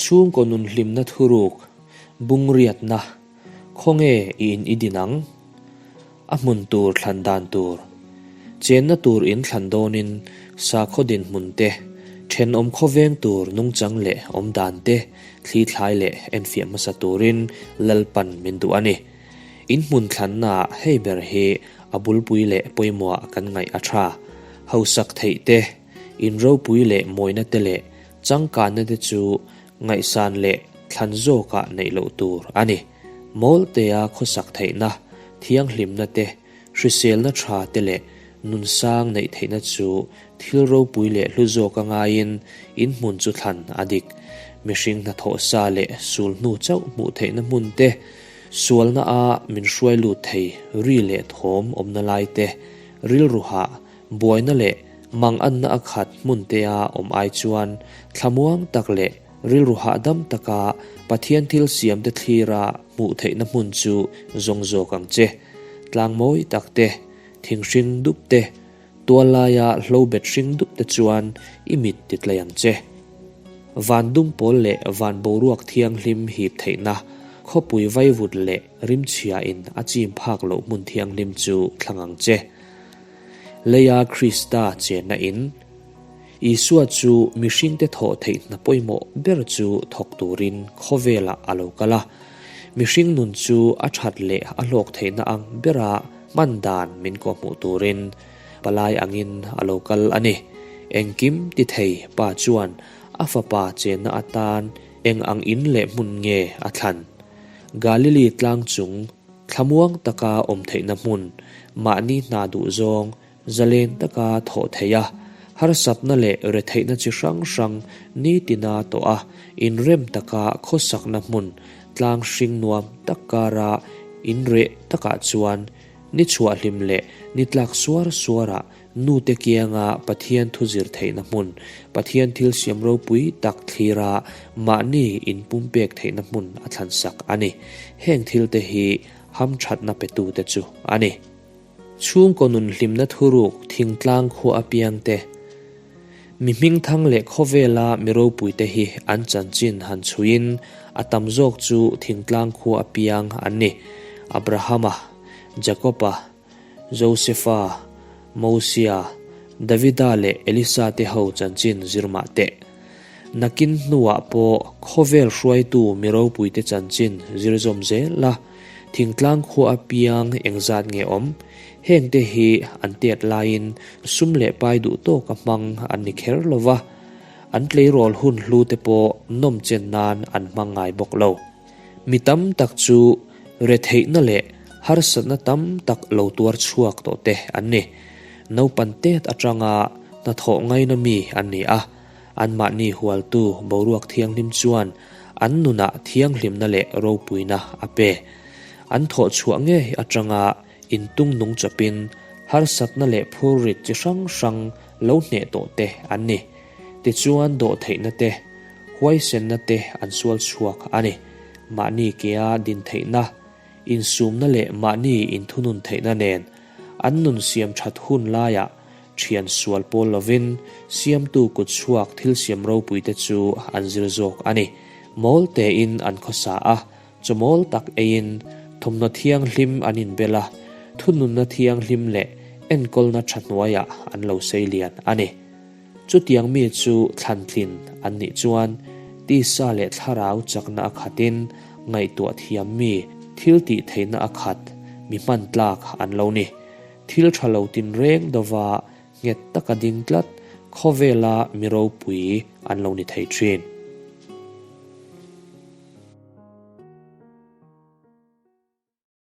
Chhungkaw nun hlimna thuruk, bungriatna, khawnge i in i din ang? A hmun tur thlan dan tur, chenna tur in thlan dawnin sakhaw dinhmun te, thenawm khawveng tur nungchang leh awm dan te thli thlai leh enfiah hmasa turin Lalpan min duh a ni. In hmun thlannaah hei ber hi a bulpui leh pawimawhah kan ngaih a tha. Hausak theih te, in ropui leh mawina te leh changkanna te chu ngaihsan leh thlan zawkah neih loh tur a ni. Mawltea khawsak theihna, thianghlimna te, hriselna tha te leh nunsang neih theihna chu thil ropui leh hlu zawka ngaiin in hmun chu thlan a dik. Mihring hnathawh sa leh sul hnu chauh hmuh theihna hmun te, sualna a min hruai lut thei ri leh thawm awmna lai te, rilru hah, buaina leh manganna a khat hmun tea awm ai chuan thlamuang tak leh Rilru hahdam taka Pathian thil siamte thlira hmuh theihna hmun chu zawng zawk ang che. Tlang mawi tak te, thing hring dup te, tual laia hlo bet hring dup te chuan i mit ti tlai ang che. Van dum pawl leh van boruak thianghlim hip theihna, khawpui vaivut leh rimchhiain a chim phak loh hmun thianghlim chu thlang ang che. Leia Krista chenna in. Isua chu mihringte thawh theih hna pawimawh ber chu thawk turin khawvelah a lo kal a. Mihring nun chu a that leh a hlawk theihna ang bera hman dan min kawhhmuh turin palai angin a lo kal a ni. Engkim ti thei pa chuan a fapa chenna atan eng ang in leh hmun nge a thlan? Galili tlang chung thlamuang taka awm theihna hmun, mahni hna duhzawng, Zalen taka thawh theih a, harsatna leh retheihna chi hrang hrang nitina tawh a, inrem taka khawsakna hmun tlang hring nuam tak kara inreh takah chuan ni chhuahhlim leh ni tlak suar suarah nute kianga Pathian thu zir theihna hmun, Pathian thil siam ropui tak thlira mahni inpumpek theihna hmun a thlansak a ni. Heng thilte hi hamthatna petute chu a ni. Chhungkaw nun hlimna thuruk thingtlang khua apiang te, mi hmingthang leh khawvela mi ropuite hi an chanchin han chhuiin a tam zawk chu thingtlang khua apiang an ni. Abrahama, Jakoba, Josefa, Mosia, Davida leh Elisa te ho chanchin zir mah teh. Nakin hnuah pawh khawvel hruaitu mi ropuite chanchin zir zawm zel la, Thingtlang khua apiang engzat nge awm? Hengte hi an tet laiin sum leh pai duh tawka hmang an ni kher lo va, an tleirawl hun hlu te pawh nawm chen nan an hmang ngai bawk lo. Mi tam tak chu retheihna leh harsatna tam tak lo tuar chhuak tawh te an ni. Naupan tet atanga hnathawh ngaina mi an ni a, Anmahni hualtu boruak thianghlim chuan an nunah thianghlimna leh ropuina a pe. An thawh chhuah ngei atanga intung nung chawpin harsatna leh phurrit chi hrang hrang lo hneh tawh te an ni. Tichuan dawhtheihna te, huaisenna te an sual chhuak a ni. Mahni kea din theihna, insumna leh mahni inthunun theihna nen an nun siam that hun laiah Thian sual pawl lovin siamtu kut chhuak thil siam ropuite chu an zir zawk a ni. Mawl tein an khawsa a, chawmawl tak eiin thawmhnaw thianghlim an inbel a, thununna thianghlim leh enkawlna tha hnuaiah an lo sei lian a ni. Chutiang mi chu thlantlin an nih chuan tisa leh thlarau chakna a khatin ngaihtuah thiam mi thil tih theihna a khat mi hman tlak an lo ni. Thil tha lo tinreng dova nghet taka ding tlat khawvela mi ropui an lo ni thei thin.